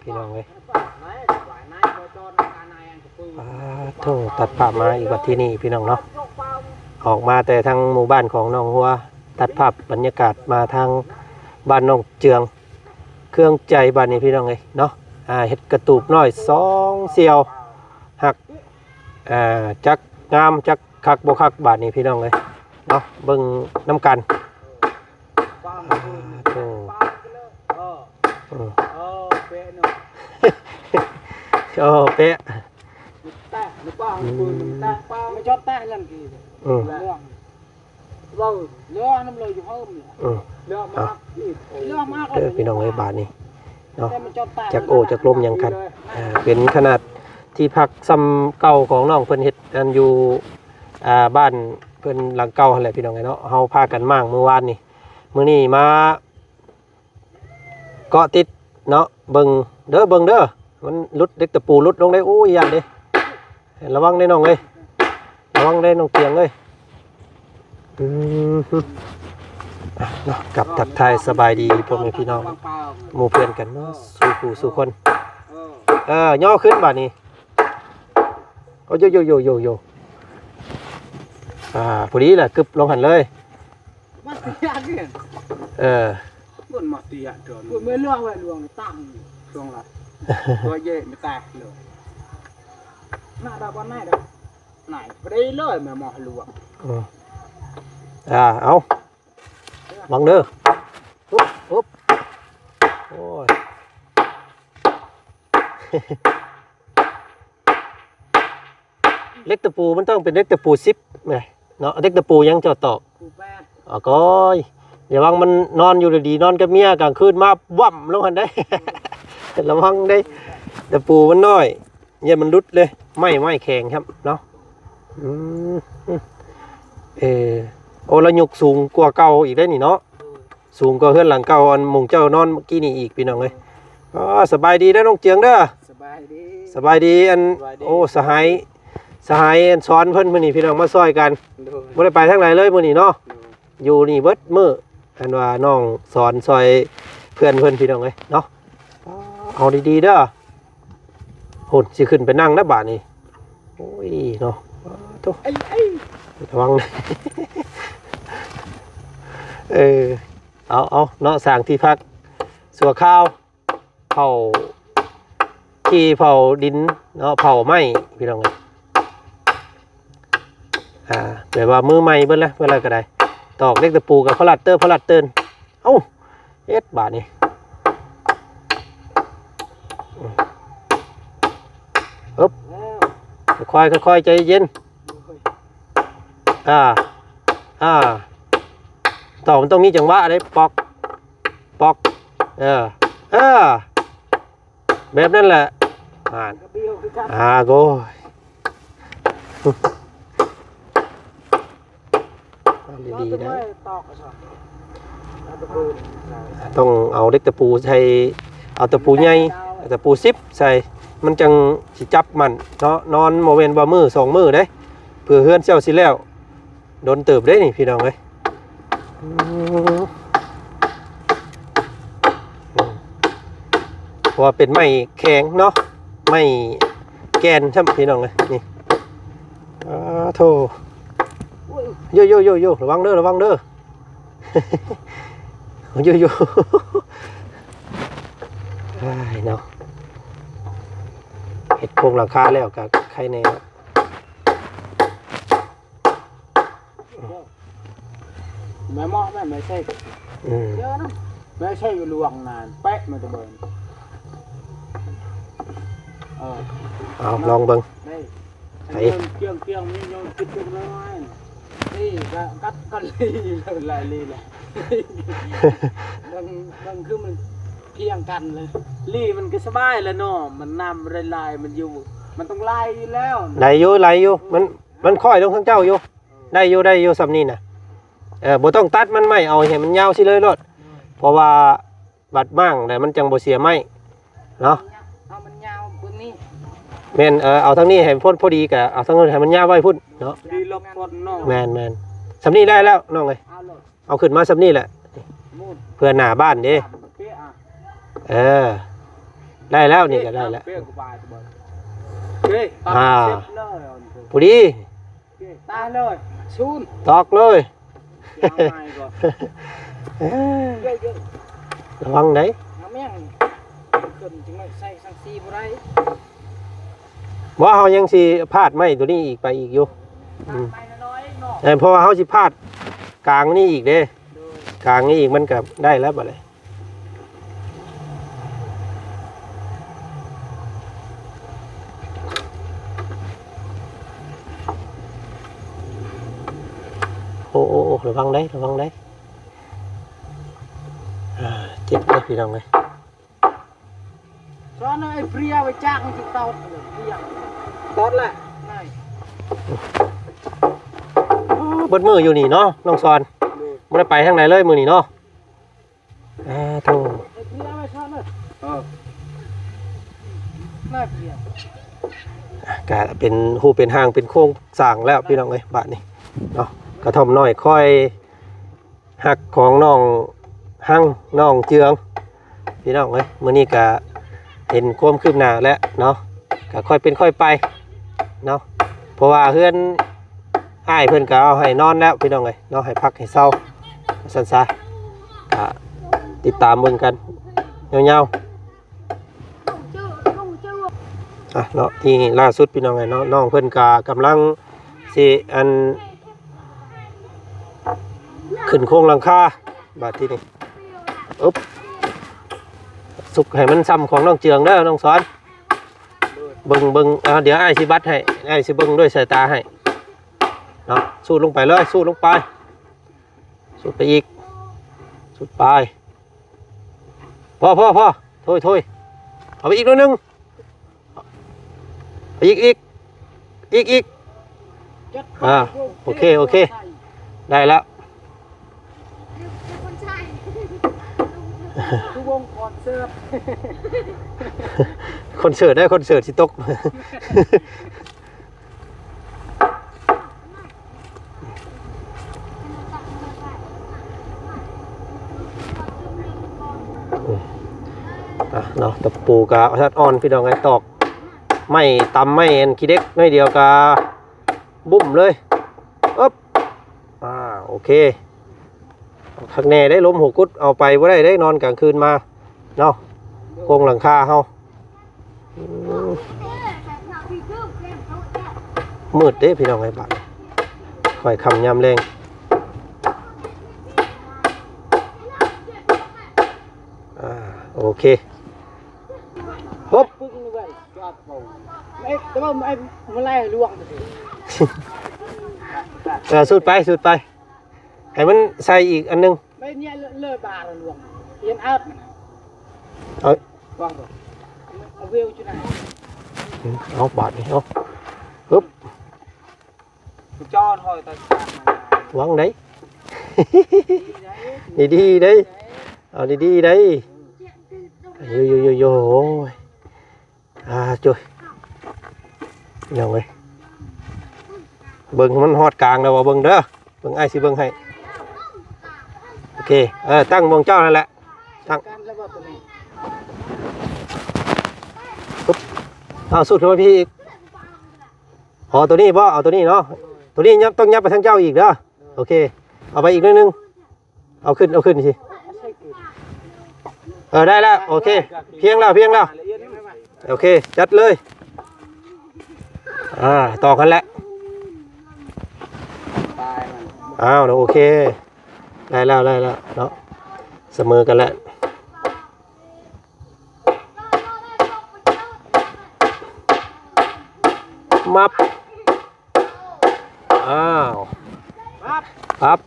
ພີ່ນ້ອງເອີຍ. ປາໂທ້ ຕັດພາບມາອີກບັດທີນີ້ພີ່ນ້ອງເນາະ, ອອກມາແຕ່ທາງໝູ່ບ້ານຂອງໜອງຫົວ, ຕັດພາບບັນຍາກາດມາທາງບ້ານໜອງເຈືອງ ເຄື່ອງໃຈບາດນີ້ພີ່ນ້ອງເອີຍເນາະ. ອ່າ ເຮັດກະຕູບນ້ອຍສອງສ່ຽວ ຮັກ ອ່າ ຈັກງາມຈັກຄັກບໍ່ຄັກບາດນີ້ພີ່ນ້ອງເອີຍເນາະ, ເບິ່ງນຳກັນ. ປາໂທ້ ເອີ ເອີ ເປະເນາະ ເອີ ເປະ ແຕະ ປາ ອືມ ແຕະ ປາ ມັນຈອດແຕະນັ້ນ ອືມ ເລື່ອງ ເວົ້າເລື່ອງນຳເລີຢູ່ເຮີ້ມ ອືມ ເລື່ອງມາ ເລື່ອງມາ ເດີພີ່ນ້ອງເອີຍ ບາດນີ້ເນາະ ຈັກໂອ້ຈັກລົມຫຍັງກັນ. ເປັນຂະໜາດທີ່ພັກສ່ຳເກົ່າຂອງນ້ອງເພິ່ນເຮັດອັນຢູ່ ອ່າ ບ້ານເພິ່ນຫຼັງເກົ່າຫັ້ນແຫຼະພີ່ນ້ອງເອີຍເນາະ. ເຮົາພາກັນມ້າງມື້ວານນີ້ ມື້ນີ້ມາເກາະຕິດເນາະ. ເບິ່ງເດີ ເບິ່ງເດີ ມັນຫຼຸດເດັກຕະປູຫຼຸດລົງເດ້. ໂອ້ຍ ຢ້ານເດ້ ລະວັງເດ້ນ້ອງເອີຍ ລະວັງເດ້ນ້ອງຕຽງເອີຍ. ອືມ ອ່ະເນາະ ກັບທັກທາຍສະບາຍດີພໍ່ແມ່ພີ່ນ້ອງ ໝູ່ເພື່ອນກັນເນາະ ສູ່ຜູ້ສູ່ຄົນ. ເອີ ຍໍຂຶ້ນບາດນີ້. ໂອ້ ໂຢ ໂຢ ອ່າ ພໍດີລະ ກຶບລົງຫັ້ນເລີຍ. ມາເຕະເດ້ ເອີ ມັນມາເຕະໂດນ ມັນເລື່ອງໄວ້ລວງຕັ້ງຊ່ວງລະ ຕົວເຢມາແຕກເລີຍ. ໜ້າດາກວ່າໄນດາ ໄນບໍ່ໄດ້ເລີຍ ແມ່ໝໍລວງ. ອືມ ອ່າ ເອົາ ບັງເດີ ອຸບ ອຸບ ໂອ້ຍ. ເຫຼັກຕະປູມັນຕ້ອງເປັນເຫຼັກຕະປູສິບເນາະ. ເຫຼັກຕະປູຫຍັງເຈົ້າຕອກ? ຕະປູແປດ. ອາ ກ້ອຍ ຢ່າຫວັງມັນນອນຢູ່ດີໆ ນອນກັບເມຍກາງຄືນມາຫວ້ຳລົງຫັ້ນໄດ໋ ລະວັງໄດ໋ ຕະປູມັນນ້ອຍ ຢ້ານມັນຫຼຸດເດ້. ໄມ້ ໄມ້ແຂງຊ້ຳເນາະ. ອືມ ເອີ ໂອ້ ລະຍົກສູງກວ່າເກົ່າອີກໄດ໋ນີ້ເນາະ. ສູງກວ່າເຮືອນຫຼັງເກົ່າ ອັນໝູ່ເຈົ້ານອນເມື່ອກີ້ນີ້ອີກ ພີ່ນ້ອງເອີຍ. ອໍ ສະບາຍດີເດີນ້ອງເຈືອງເດີ. ສະບາຍດີ ສະບາຍດີ ອັນ ສະບາຍດີ ໂອ້ ສະຫາຍ ສະຫາຍ ອັນສອນເພິ່ນມື້ນີ້ ພີ່ນ້ອງ ມາຊ່ອຍກັນ. ໂດຍ ບໍ່ໄດ້ໄປທາງໃດເລີຍມື້ນີ້ເນາະ. ໂດຍ ຢູ່ນີ້ເບິດມື້ ອັນວ່ານ້ອງສອນຊ່ອຍເພື່ອນເພິ່ນ ພີ່ນ້ອງເອີຍເນາະ. ເອົາດີໆເດີ ພຸ້ນ ຊິຂຶ້ນໄປນັ່ງນະບາດນີ້. ໂອ້ຍເນາະ ໂທ້ ລະວັງ ເອີ ເອົາ ເອົາເນາະ ສ້າງທີ່ພັກຊົ່ວຄາວ ເຜົາຂີ້ເຜົາດິນເນາະ ເຜົາໄມ້ ພີ່ນ້ອງເອີຍ. ອ່າ ແບບວ່າມືໃໝ່ເບິດແລ້ວ ເພິ່ນລະກະໄດ້ ຕອກເຫຼັກຕະປູກັບພະລັດເຕີ ພະລັດເຕີ. ເອົ້າ ເຮັດບາດນີ້ ອຶບ ຄ່ອຍໆ ຄ່ອຍໆ ໃຈເຢັນ. ອ່າ ອ່າ ຕອກມັນຕ້ອງມີຈັງຫວະເດ້ ປອກ ປອກ ເອີ ເອີ ແບບນັ້ນແຫຼະ. ອ່າ ອ່າ ໂອ້ຍ ເອົາດີໆ ເອົາຕົວໄມ້ຕອກ ຕ້ອງເອົາເຫຼັກຕະປູໃສ່ ເອົາຕະປູໃຫຍ່ ເອົາຕະປູສິບໃສ່ ມັນຈັ່ງຊິຈັບໝັ້ນເນາະ. ນອນບໍ່ແມ່ນວ່າມື້ສອງມື້ເດ້ ເພື່ອເຮືອນເຈົ້າຊິແລ້ວ ດົນເຕີບເດ້ນີ້ ພີ່ນ້ອງເອີຍ. ອືມ ເພາະວ່າເປັນໄມ້ແຂງເນາະ ໄມ້ແກ່ນຊ້ຳ ພີ່ນ້ອງເອີຍ ນີ້. ອາໂທ້ ໂຢໆໆໆ ລະວັງເດີ ລະວັງເດີ ໂຢໆ ອ້າຍເນາະ ເຮັດໂຄງຫຼັງຄາແລ້ວກະໄຄແນ່. ແມ່ເມາະ ແມ່ ແມ່ໃສ່ ອືມ ແມ່ໃສ່ຢູ່ລວງນານ ແປະມາແຕ່ເບິ່ງ ເອີ ເອົາລອງເບິ່ງ ໄດ້ ໄປ ເຄື່ອງ ເຄື່ອງ ມີໂຍນຄິດຢູ່ນ້ອຍ ນີ້ກະກັດກັນລີ ຫຼາຍລີແຫຼະ ເບິ່ງ ເບິ່ງຄືມັນພຽງກັນເລີຍ ລີມັນກະສະບາຍແຫຼະເນາະ ມັນນ້ຳໄດ້ຫຼາຍ ມັນຢູ່ ມັນຕ້ອງໄຫຼຢູ່ແລ້ວ ໄຫຼຢູ່ ໄຫຼຢູ່ ມັນ ມັນຄ້ອຍລົງທາງເຈົ້າຢູ່ ໄດ້ຢູ່ ໄດ້ຢູ່ ສ່ຳນີ້ນະ ເອີ ບໍ່ຕ້ອງຕັດມັນ ໄມ້ເອົາໃຫ້ມັນຍາວຊີ້ເລີຍໂລດ ເພາະວ່າບັດມ້າງແລ້ວມັນຈັ່ງບໍ່ເສຍໄມ້ເນາະ ເອົາມັນຍາວເບິ່ງນີ້ ແມ່ນ ເອີ ເອົາທາງນີ້ໃຫ້ມັນພໍດີ ກະເອົາທາງນັ້ນໃຫ້ມັນຍາວໄວ້ພຸ້ນເນາະ ດີລົບຄົນເນາະ ແມ່ນໆ ສ່ຳນີ້ໄດ້ແລ້ວນ້ອງເອີຍ ເອົາຂຶ້ນມາສ່ຳນີ້ແຫຼະ ເພື່ອໜ້າບ້ານເດ້ ເອີ ໄດ້ແລ້ວ ນີ້ກໍໄດ້ແລ້ວ ເບ້ກໍບາຍ ເບ້ ອ່າ ເສັດເລີຍ ພໍດີ ເບ້ ຕາຍເລີຍ ສູນ ຕອກເລີຍ ລະວັງໄດ໋ ເອົາແມ່ງ ຈົນຈຶ່ງໃສ່ສັງສີບໍ່ໄດ້ ບໍ່ ເຮົາຍັງຊິພາດໄມ້ຕົວນີ້ອີກ ໄປອີກຢູ່ ອືມ ເອີ ເພາະວ່າເຮົາຊິພາດກາງນີ້ອີກເດ້ ໂດຍ ກາງນີ້ອີກ ມັນກໍໄດ້ແລ້ວບັດນີ້ ໂອ້ ໂອ້ ໂອ້ ລະວັງໄດ໋ ລະວັງໄດ໋ ອ່າ ເຈັບເດ້ພີ່ນ້ອງເອີຍ ຊ້ອນເອົາໄອ້ເບຍໄປຈັກມັນຊິຕອດເລີຍ ເບຍຕອດແຫຼະ ເບິດມື້ຢູ່ນີ້ເນາະ ນ້ອງສອນ ໂດຍ ບໍ່ໄດ້ໄປທາງໃດເລີຍມື້ນີ້ເນາະ ອ່າ ໂທ ເອີ ກະເປັນຮູບເປັນຮ່າງເປັນໂຄງສ້າງແລ້ວ ພີ່ນ້ອງເອີຍ ບາດນີ້ເນາະ ກະທ່ອມນ້ອຍຄອຍຮັກຂອງນ້ອງຮັງ ນ້ອງເຈືອງ ພີ່ນ້ອງເອີຍ ມື້ນີ້ກະເຫັນຄວາມຄືບໜ້າແລ້ວເນາະ ກະຄ່ອຍເປັນຄ່ອຍໄປເນາະ ເພາະວ່າເຮືອນ ອ້າຍເພິ່ນກໍເອົາໃຫ້ນອນແລ້ວພີ່ນ້ອງເອີຍເນາະ ໃຫ້ພັກໃຫ້ເຊົາ ວ່າຊັ້ນຊະ ກໍຕິດຕາມເບິ່ງກັນຍາວໆ ອ່ະເນາະ ທີ່ລ່າສຸດພີ່ນ້ອງເອີຍເນາະ ນ້ອງເພິ່ນກໍກຳລັງຊິ ອັນ ຂຶ້ນໂຄງຫຼັງຄາ ບາດທີ່ນີ້ ອຶບ ສຸກໃຫ້ມັນຊ່ຳຂອງນ້ອງເຈືອງເດີ ນ້ອງສອນ ເບິ່ງ ເບິ່ງ ອ່າ ດຽວອ້າຍຊິວັດໃຫ້ ອ້າຍຊິເບິ່ງດ້ວຍສາຍຕາໃຫ້ເນາະ ສູດລົງໄປເລີຍ ສູດລົງໄປ ສູດໄປອີກ ສູດໄປ ພໍ ພໍ ພໍ ໂທຍ ໂທຍ ເອົາໄປອີກໜ້ອຍໜຶ່ງ ອີກ ອີກ ອີກ ອີກ ອ່າ ໂອເຄ ໂອເຄ ໄດ້ແລ້ວ ຄືວົງຄອນເສີດ ຄອນເສີດເດ້ ຄອນເສີດຊິຕົກ ອືມ ອ່ະເນາະ ຕະປູກະສັດອ່ອນ ພີ່ນ້ອງເອີຍ ຕອກໄມ້ ຕຳໄມ້ອັນຂີ້ເດັກໜ້ອຍດຽວກະບຸ້ມເລີຍ ອຶບ ອ່າ ໂອເຄ ຄັກແນ່ເດ້ ລົມຫົວກຸດ ເອົາໄປບໍ່ໄດ້ເດ້ ນອນກາງຄືນມາເນາະ ໂຄງຫຼັງຄາເຮົາ ອືມ ມືດເດ້ພີ່ນ້ອງເອີຍ ບາດນີ້ ຄ່ອຍຄ່ຳຍາມແລງ ອ່າ ໂອເຄ ຮົບ ເອີ ສູດໄປ ສູດໄປ ໃຫ້ມັນໃສ່ອີກອັນໜຶ່ງ ເອົາ ເອົາບາດນີ້ ເອົາ ຮຶບ ຈອນຫອຍຕາຊານ ຫວັງໄດ໋ ດີໆໄດ໋ ເອົາດີໆໄດ໋ ໂຍໂຍໂຍໂຍ ໂອ້ຍ ອ່າ ໂຈຍ ພີ່ນ້ອງເອີຍ ເບິ່ງມັນຮອດກາງແລ້ວບໍ່ ເບິ່ງເດີ ເບິ່ງ ອ້າຍຊິເບິ່ງໃຫ້ ໂອເຄ ເອີ ຕັ້ງໝ່ອງເຈົ້ານັ້ນແຫຼະ ຕັ້ງ ປຶບ ເອົາ ສູດຂຶ້ນມາພີ້ອີກ ອໍ ຕົວນີ້ບໍ່ ເອົາຕົວນີ້ເນາະ ຕົວນີ້ຍັບ ຕ້ອງຍັບໄປທາງເຈົ້າອີກເດີ ໂອເຄ ເອົາໄປອີກໜ້ອຍໜຶ່ງ ເອົາຂຶ້ນ ເອົາຂຶ້ນຊິ ເອີ ໄດ້ແລ້ວ ໂອເຄ ພຽງແລ້ວ ພຽງແລ້ວ ໂອເຄ ຈັດເລີຍ ອ່າ ຕອກຫັ້ນແຫຼະ ອ້າວ ໂອເຄ ໄດ້ແລ້ວ ໄດ້ແລ້ວເນາະ ສະເໝີກັນແລ້ວ ມັບ ອ້າວ ປັບ ປັບ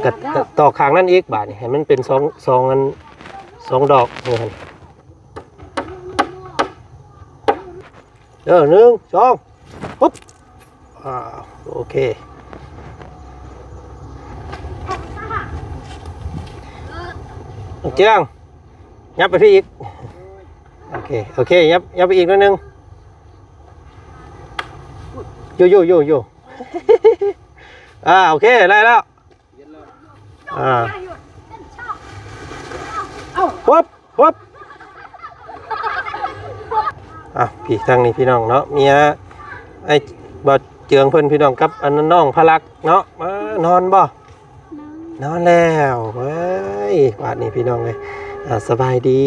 ກະ ກະຕອກຂ້າງນັ້ນອີກ ບາດນີ້ ໃຫ້ມັນເປັນສອງ ສອງອັນ ສອງດອກ ນີ້ຫັ້ນ ເອີ ໜຶ່ງ ສອງ ປຶບ ອ່າ ໂອເຄ ເຈີງ ຫຍັບໄປພີ້ອີກ ໂອເຄ ໂອເຄ ຫຍັບ ຫຍັບໄປອີກໜ້ອຍໜຶ່ງ ຢູ່ ຢູ່ ຢູ່ ຢູ່ ອ່າ ໂອເຄ ໄດ້ແລ້ວ ອ່າ ຮວບ ຮວບ ອ່ະ ພີ່ ທາງນີ້ພີ່ນ້ອງເນາະ ເມຍອ້າຍບ່າວເຈືອງເພິ່ນ ພີ່ນ້ອງ ກັບອັນນ້ອງພະລັກເນາະ ມານອນບໍ່? ນອນແລ້ວເວີຍ ບາດນີ້ພີ່ນ້ອງເອີຍ ອ່າ ສະບາຍດີ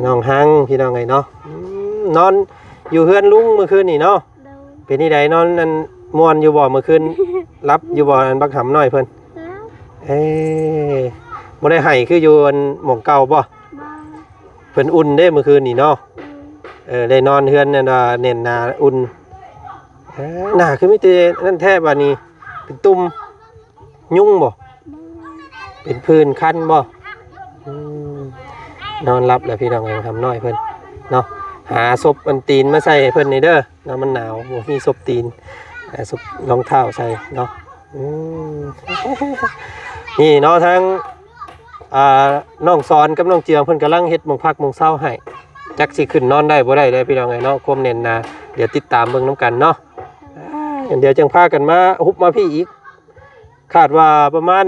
ນ້ອງຮັງ ພີ່ນ້ອງເອີຍເນາະ ອືມ ນອນຢູ່ເຮືອນລຸງມື້ຄືນນີ້ເນາະ ໂດຍ ເປັນຈັ່ງໃດ ນອນ ອັນ ມ່ວນຢູ່ບໍ່ມື້ຄືນ? ຫຼັບຢູ່ບໍ່ ອັນບັກຫຳນ້ອຍເພິ່ນ? ຫຼັບ ເອີ ບໍ່ໄດ້ໄຫ້ຄືຢູ່ ອັນ ໝ່ອງເກົ່າບໍ່? ບໍ່ ເພິ່ນອຸ່ນເດ້ມື້ຄືນນີ້ເນາະ ໂດຍ ເອີ ໄດ້ນອນເຮືອນ ອັນວ່າແໜ້ນໜາ ອຸ່ນ ເອີ ໜ້າຄືມີແຕ່ນັ້ນແທ້ ບາດນີ້ເປັນຕຸ່ມ ຍຸງບໍ່? ບໍ່ ເປັນຜື່ນຄັນບໍ່? ອືມ ນອນຫຼັບແລ້ວພີ່ນ້ອງເອີຍ ຫຳນ້ອຍເພິ່ນເນາະ ຫາສົບອັນຕີນມາໃສ່ໃຫ້ເພິ່ນນີ້ເດີເນາະ ມັນໜາວ ບໍ່ມີສົບຕີນ ຫາສົບລອງເທົ້າໃສ່ເນາະ ອືມ ນີ້ເນາະ ທາງ ອ່າ ນ້ອງສອນກັບນ້ອງເຈືອງເພິ່ນກຳລັງເຮັດໝ່ອງພັກໝ່ອງເຊົາໃຫ້ ຈັກຊິຂຶ້ນນອນໄດ້ບໍ່ໄດ້ເດີພີ່ນ້ອງເອີຍເນາະ ຄວາມແໜ້ນໜາ ດຽວຕິດຕາມເບິ່ງນຳກັນເນາະ ດຽວຈັ່ງພາກັນມາຮຸບມາພີ້ອີກ ຄາດວ່າປະມານ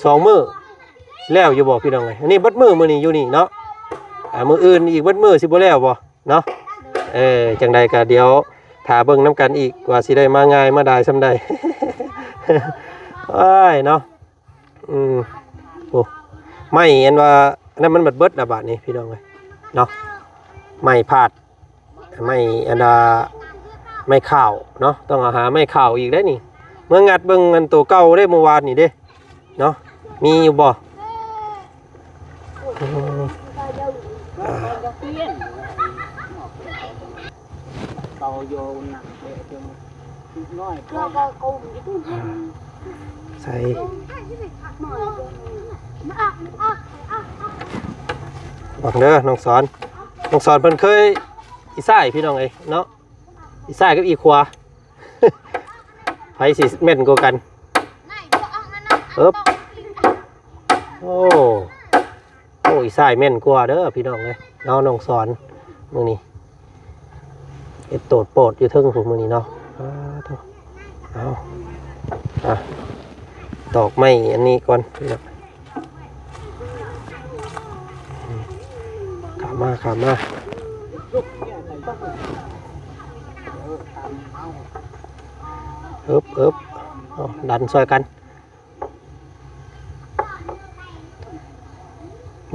ສອງມື້ ແລ້ວຢູ່ບໍ່ພີ່ນ້ອງເອີຍ? ອັນນີ້ເບິດມື້ມື້ນີ້ຢູ່ນີ້ເນາະ ອ່າ ມື້ອື່ນອີກເບິດມື້ຊິບໍ່ແລ້ວບໍ່ເນາະ? ເອີ ຈັ່ງໃດກໍດຽວຖ້າເບິ່ງນຳກັນອີກວ່າຊິໄດ້ມາງ່າຍມາດາຍສ່ຳໃດ ໂອ້ຍເນາະ ອືມ ໂອ້ ໄມ້ອັນວ່າອັນນັ້ນມັນເບິດແລ້ວບາດນີ້ພີ່ນ້ອງເອີຍເນາະ ໄມ້ພາດ ໄມ້ອັນດາ ໄມ້ຂ່າວເນາະ ຕ້ອງເອົາຫາໄມ້ຂ່າວອີກໄດ໋ນີ້ ເມືອງັດເບິ່ງອັນໂຕເກົ່າເດ້ ມື້ວານນີ້ເດ້ເນາະ ມີຢູ່ບໍ່? ອືມ ອ່າ ເອົາໂຍນໜັກເດະ ໃສ່ ເບິ່ງເດີນ້ອງສອນ ນ້ອງສອນເພິ່ນເຄີຍອີຊ້າຍພີ່ນ້ອງເອີຍເນາະ ອີຊ້າຍກັບອີຂວາ ໃຜຊິແມ່ນກວ່າກັນ? ເອີບ ໂອ້ ໂອ້ ອີຊ້າຍແມ່ນກວ່າເດີພີ່ນ້ອງເອີຍເນາະ ນ້ອງສອນ ມື້ນີ້ເຮັດໂຕດໂປດຢູ່ເທິງພຸ້ນມື້ນີ້ເນາະ ອາ ໂທ້ ເອົາ ອ່ະ ຕອກໄມ້ອັນນີ້ກ່ອນ ຂ້າມມາ ຂ້າມມາ ເອີບ ເອີບ ເອົາ ດັນຊ່ອຍກັນ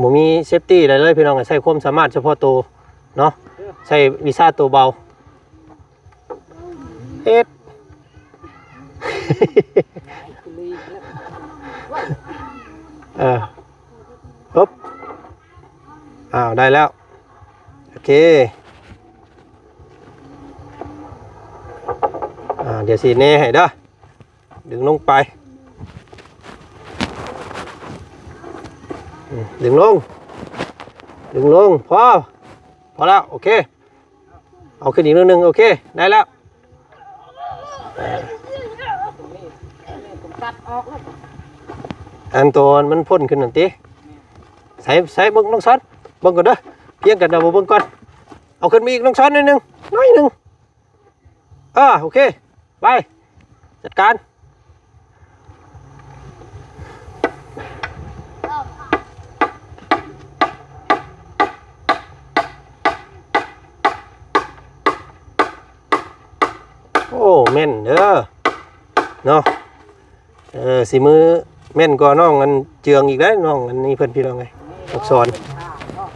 ບໍ່ມີເຊຟຕີ້ໃດເລີຍພີ່ນ້ອງ ໃຊ້ຄວາມສາມາດສະເພາະໂຕເນາະ ໃຊ້ວິຊາໂຕເບົາ ເຮັດ ເອີ ຮຶບ ອ້າວ ໄດ້ແລ້ວ ໂອເຄ ອ່າ ດຽວຊິແນໃຫ້ເດີ ດຶງລົງໄປ ອືມ ດຶງລົງ ດຶງລົງ ພໍ ພໍແລ້ວ ໂອເຄ ເອົາຂຶ້ນອີກໜ້ອຍໜຶ່ງ ໂອເຄ ໄດ້ແລ້ວ ເອີ ອັນໂຕມັນພົ້ນຂຶ້ນນັ້ນຕິ ໃສ່ ໃສ່ເບິ່ງ ນ້ອງສອນ ເບິ່ງກ່ອນເດີ ພຽງກັນນະ ບໍ່ເບິ່ງກ່ອນ ເອົາຂຶ້ນມາອີກ ນ້ອງສອນ ໜ້ອຍໜຶ່ງ ໜ້ອຍໜຶ່ງ ເອີ ໂອເຄ ໄປ ຈັດການ ໂອ້ ແມ່ນເດີ ເນາະ ເອີ ສີມືແມ່ນກວ່ານ້ອງອັນເຈືອງອີກແລ້ວ ນ້ອງອັນນີ້ເພິ່ນ ພີ່ນ້ອງເອີຍ ອັກສອນ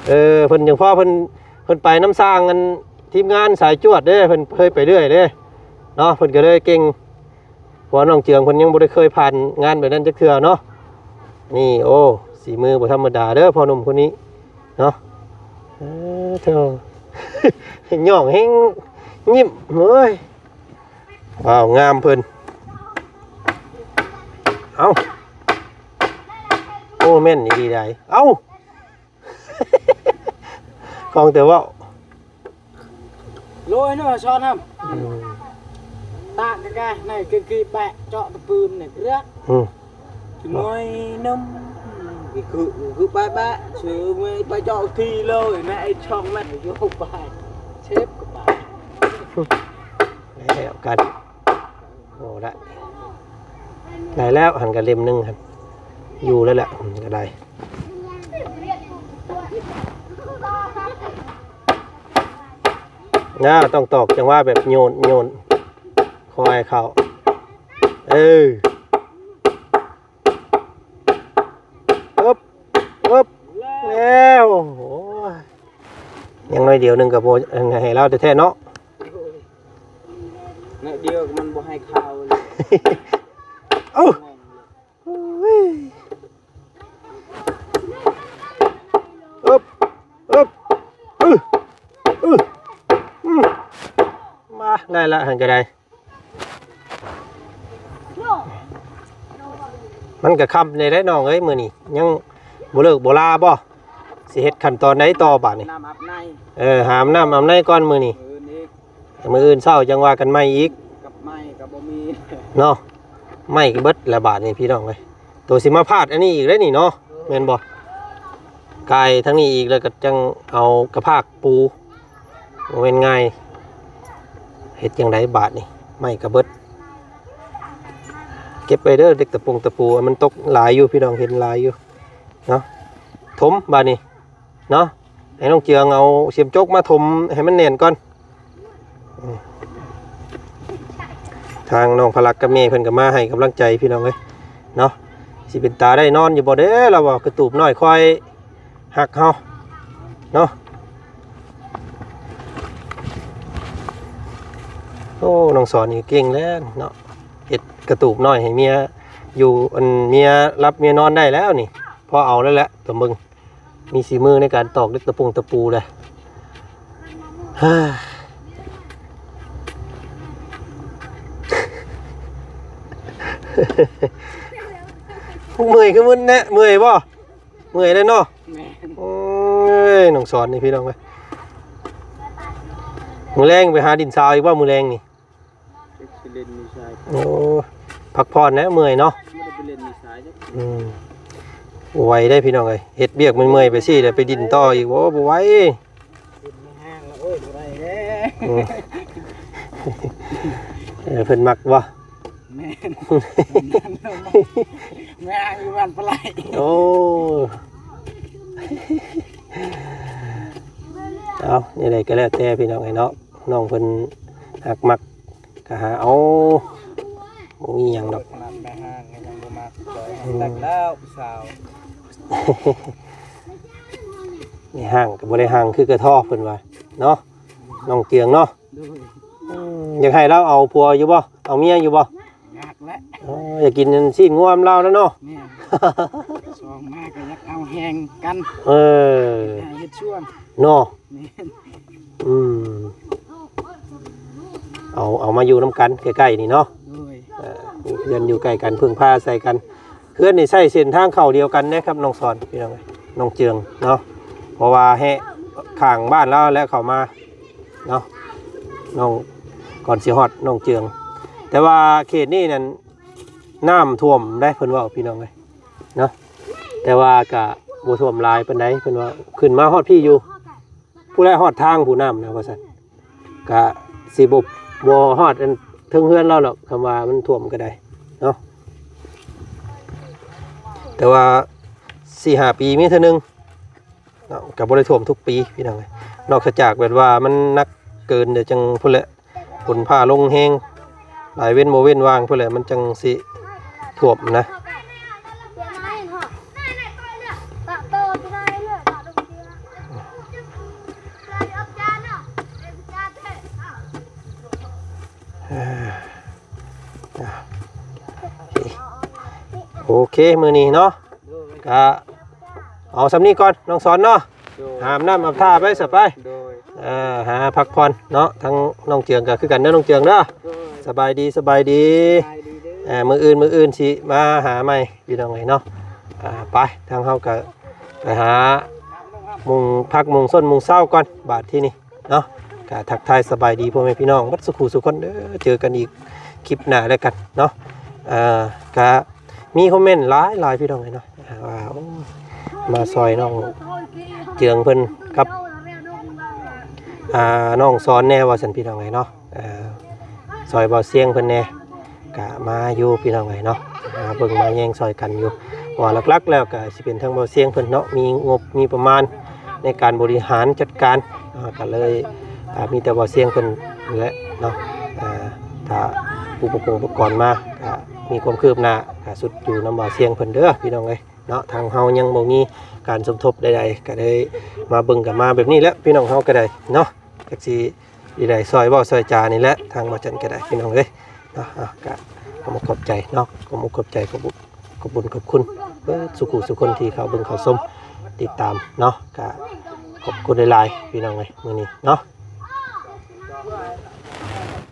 ເອີ ເພິ່ນຈັ່ງພໍ ເພິ່ນ ເພິ່ນໄປນຳຊ່າງອັນທີມງານສາຍຈວດເດ້ ເພິ່ນເຄີຍໄປເລື້ອຍເດ້ເນາະ ເພິ່ນກໍເລີຍເກັ່ງ ເພາະວ່ານ້ອງເຈືອງເພິ່ນຍັງບໍ່ໄດ້ເຄີຍຜ່ານງານແບບນັ້ນຈັກເທື່ອເນາະ ນີ້ ໂອ້ ສີມືບໍ່ທຳມະດາເດີ ພໍ່ໜຸ່ມຄົນນີ້ເນາະ ເອີ ເຖິງ ຍ້ອງແຮງຍິ້ມ ເອີຍ ວ້າວ ງາມເພິ່ນ ເອົ້າ ໂອ້ ແມ່ນອີ່ຫຼີໃດ ເອົ້າ ຄອງແຕ່ເວົ້າ ໂລຍເນາະ ຊອນນຳ ອືມ ຕາກກະກະ ໃນກະກີແປະ ເຈາະຕະປືນໃນເກລືອ ອືມ ໜ້ອຍໜຶ່ງ ຄື ຄືໄປແບະ ຊື່ໄປເຈາະທີ່ເລີຍ ໃນໄອ້ຊ່ອງແມ່ນໂຍກໄປ ເຊບກໍໄປ ແລ້ວກັນ ໂອ້ ໄດ້ ໄດ້ແລ້ວ ຫັ້ນກະເຫຼັ້ມໜຶ່ງຫັ້ນ ຢູ່ແລ້ວແຫຼະ ມັນກະໄດ້ ນະ ຕ້ອງຕອກຈັງຫວະແບບໂຍນ ໂຍນ ຄ່ອຍເຂົ້າ ເອີ ອຶບ ອຶບ ແລ້ວ ໂອ້ຍ ຍັງໜ້ອຍດຽວໜຶ່ງກໍບໍ່ໃຫ້ລາວແທ້ໆເນາະ ໜ້ອຍດຽວມັນບໍ່ໃຫ້ເຂົ້າເລີຍ ເອົ້າ ໂອ້ຍ ອຶບ ອຶບ ອື ອື ອື ມາ ໄດ້ລະ ຫັ້ນກໍໄດ້ ມັນກໍຄ່ຳແດ່ເດ້ນ້ອງເອີຍ ມື້ນີ້ຍັງບໍ່ເລີກບໍ່ລາບໍ່? ຊິເຮັດຂັ້ນຕອນໃດຕໍ່ບາດນີ້? ນ້ຳອາບໃນ ເອີ ຫານ້ຳອາບໃນກ່ອນມື້ນີ້ ມື້ອື່ນອີກ ມື້ອື່ນເຊົ້າຈັ່ງວ່າກັນໃໝ່ອີກ ກັບໃໝ່ກໍບໍ່ມີເນາະ ໄມ້ກໍເບິດແລ້ວບາດນີ້ພີ່ນ້ອງເອີຍ ໂຕຊິມາພາດອັນນີ້ອີກເດ້ນີ້ເນາະ ແມ່ນບໍ່? ກາຍທາງນີ້ອີກ ແລ້ວກໍຈັ່ງເອົາກະພາກປູ ບໍ່ແມ່ນງ່າຍ ເຮັດຈັ່ງໃດບາດນີ້ ໄມ້ກໍເບິດ ເກັບໄວ້ເດີ ເດັກຕະປົງຕະປູ ມັນຕົກຫຼາຍຢູ່ ພີ່ນ້ອງເຫັນຫຼາຍຢູ່ເນາະ ຖົມບາດນີ້ເນາະ ໃຫ້ນ້ອງເຈືອງເອົາເສຍມຈົກມາຖົມໃຫ້ມັນແໜ້ນກ່ອນ ອືມ ທາງນ້ອງພະລັກກັບແມ່ເພິ່ນກໍມາໃຫ້ກຳລັງໃຈ ພີ່ນ້ອງເອີຍເນາະ ຊິເປັນຕາໄດ້ນອນຢູ່ບໍ່ເດ້ ລາວວ່າກະຕູບນ້ອຍຄອຍຮັກເຮົາເນາະ ໂອ້ ນ້ອງສອນນີ້ເກັ່ງແລ້ວເນາະ ເຮັດກະຕູບນ້ອຍໃຫ້ເມຍຢູ່ ອັນເມຍຫຼັບເມຍນອນໄດ້ແລ້ວນີ້ ພໍເອົາແລ້ວແຫຼະ ຕົວເບິ່ງ ມີສີມືໃນການຕອກເຫຼັກຕະປົງຕະປູເລີຍ ເມື່ອຍຄືມຶນແນະ ເມື່ອຍບໍ່? ເມື່ອຍເດ້ເນາະ ແມ່ນ ໂອ້ຍ ນ້ອງສອນນີ້ພີ່ນ້ອງເອີຍ ມື້ແລງໄປຫາດິນຊາວອີກບໍ່? ມື້ແລງນີ້ ຊິເລ່ນຢູ່ຊາຍ ໂອ້ ພັກຜ່ອນແຫຼະ ເມື່ອຍເນາະ ບໍ່ໄດ້ໄປເລ່ນຢູ່ຊາຍ ອືມ ບໍ່ໄຫວເດ້ພີ່ນ້ອງເອີຍ ເຮັດວຽກເມື່ອຍໆໄປຊີ້ ແລ້ວໄປດິນຕໍ່ອີກ ໂອ້ ບໍ່ໄຫວ ເປັນແມ່ຮ້າງແລ້ວ ໂອ້ຍ ບໍ່ໄດ້ເດ້ ອືມ ເອີ ເພິ່ນມັກບໍ່? ແມ່ນ ແມ່ຮ້າງຢູ່ບ້ານປະໄຫຼ ໂອ້ ເອົາ ແນວໃດກໍແລ້ວແຕ່ພີ່ນ້ອງເອີຍເນາະ ນ້ອງເພິ່ນຮັກມັກ ກະຫາເອົາ ບໍ່ມີຫຍັງດອກ ຂະໜາດແມ່ຮ້າງກໍຍັງບໍ່ມັກ ອືມ ແຕ່ງແລ້ວຜູ້ສາວ ແມ່ຮ້າງກໍບໍ່ໄດ້ຮ້າງຄືກະທໍ່ເພິ່ນວ່າເນາະ ນ້ອງເຈືອງເນາະ ໂດຍ ອືມ ຢາກໃຫ້ລາວເອົາຜົວຢູ່ບໍ່? ເອົາເມຍຢູ່ບໍ່? ຍາກແຫຼະ ເອີ ຢາກກິນຊີ້ນງົວນຳລາວແລ້ວເນາະ ແມ່ນ ສອງມາກໍຢາກເອົາແຮງກັນ ເອີ ເຮັດຊວນເນາະ ແມ່ນ ອືມ ເອົາ ເອົາມາຢູ່ນຳກັນໃກ້ໆນີ້ເນາະ ໂດຍ ເອີ ເຮືອນຢູ່ໃກ້ກັນ ເພິ່ງພາອາໄສກັນ ເຮືອນນີ້ໃຊ້ເສັ້ນທາງເຂົ້າດຽວກັນເດ້ກັບນ້ອງສອນ ພີ່ນ້ອງເອີຍ ນ້ອງເຈືອງເນາະ ເພາະວ່າແຮະຂ້າງບ້ານລາວແລ້ວເຂົ້າມາເນາະ ນ້ອງ ກ່ອນຊິຮອດນ້ອງເຈືອງ ແຕ່ວ່າເຂດນີ້ນັ້ນນ້ຳຖ້ວມໄດ໋ ເພິ່ນເວົ້າ ພີ່ນ້ອງເອີຍເນາະ ແຕ່ວ່າກະບໍ່ຖ້ວມຫຼາຍປານໃດ ເພິ່ນວ່າຂຶ້ນມາຮອດພີ້ຢູ່ ຜູ້ໃດຮອດທາງຜູ້ນ້ຳນະວ່າຊັ້ນ ກະຊິບໍ່ ບໍ່ຮອດອັນເທິງເຮືອນລາວດອກ ຄຳວ່າມັນຖ້ວມກໍໄດ້ເນາະ ແຕ່ວ່າສີ່ຫ້າປີມີເທື່ອໜຶ່ງເນາະ ກໍບໍ່ໄດ້ຖ້ວມທຸກປີພີ່ນ້ອງເອີຍ ນອກຈາກແບບວ່າມັນໜັກເກີນ ດຽວຈັ່ງພຸ້ນແຫຼະ ຝົນຟ້າລົງແຮງ ຫຼາຍເວັ້ນບໍ່ເວັ້ນຫວ່າງພຸ້ນແຫຼະ ມັນຈັ່ງຊິຖ້ວມນະ. ໂອເຄ ມື້ນີ້ເນາະ ກະເອົາສ່ຳນີ້ກ່ອນ ນ້ອງສອນເນາະ ໂດຍ ຫາບນ້ຳຫາບທ່າໄປຊະໄປ ໂດຍ ເອີ ຫາພັກຜ່ອນເນາະ ທັງນ້ອງເຈືອງກໍຄືກັນເດີ ນ້ອງເຈືອງເດີ ໂດຍ ສະບາຍດີ ສະບາຍດີ ສະບາຍດີເດີ ເອີ ມື້ອື່ນ ມື້ອື່ນຊິມາຫາໃໝ່ ພີ່ນ້ອງເອີຍເນາະ ອ່າ ໄປ ທາງເຮົາກໍໄປຫາມຸງ ພັກມຸງຊົນມຸງເຊົາກ່ອນ ບາດທີນີ້ເນາະ ກໍທັກທາຍສະບາຍດີພໍ່ແມ່ພີ່ນ້ອງເບິດສູ່ຄູ່ສູ່ຄົນເດີ ເຈີກັນອີກຄລິບໜ້າແລ້ວກັນເນາະ ອ່າ ກໍມີຄອມເມັນຫຼາຍໆ ພີ່ນ້ອງເອີຍເນາະ ວ່າ ໂອ້ ມາຊ່ອຍນ້ອງເຈືອງເພິ່ນກັບ ອ່າ ນ້ອງສອນແດ່ວ່າຊັ້ນ ພີ່ນ້ອງເອີຍເນາະ ເອີ ຊ່ອຍບ່າວຊຽງເພິ່ນແດ່ ກະມາຢູ່ພີ່ນ້ອງເອີຍເນາະ ມາເບິ່ງມາແຍງຊ່ອຍກັນຢູ່ ເພາະວ່າຫຼັກໆແລ້ວກະຊິເປັນທາງບ່າວຊຽງເພິ່ນເນາະ ມີງົບມີປະມານໃນການບໍລິຫານຈັດການ ເອີ ກະເລີຍ ກໍມີແຕ່ບ່າວຊຽງເພິ່ນນີ້ແຫຼະເນາະ ອ່າ ຖ້າອຸປະກົງອຸປະກອນມາກໍມີຄວາມຄືບໜ້າ ກໍສຸດຢູ່ນຳບ່າວຊຽງເພິ່ນເດີພີ່ນ້ອງເອີຍເນາະ. ທາງເຮົາຍັງບໍ່ມີການສົມທົບໃດໆ ກໍເລີຍມາເບິ່ງກັນມາແບບນີ້ແຫຼະ ພີ່ນ້ອງເຮົາກໍໄດ້ເນາະ. ຈັກຊິ ທີ່ໄດ້ຊ່ອຍເວົ້າຊ່ອຍຈານີ້ແຫຼະ ທາງບ່າວຈັນກໍໄດ້ ພີ່ນ້ອງເອີຍເນາະ. ເອົາ ກໍຂອບອົກຂອບໃຈເນາະ ຂອບອົກຂອບໃຈ ຂອບບຸນຂອບຄຸນເບິດສູ່ຜູ້ສູ່ຄົນທີ່ເຂົ້າເບິ່ງເຂົ້າຊົມຕິດຕາມເນາະ. ກໍຂອບຄຸນຫຼາຍໆ ພີ່ນ້ອງເອີຍ ມື້ນີ້ເນາະ.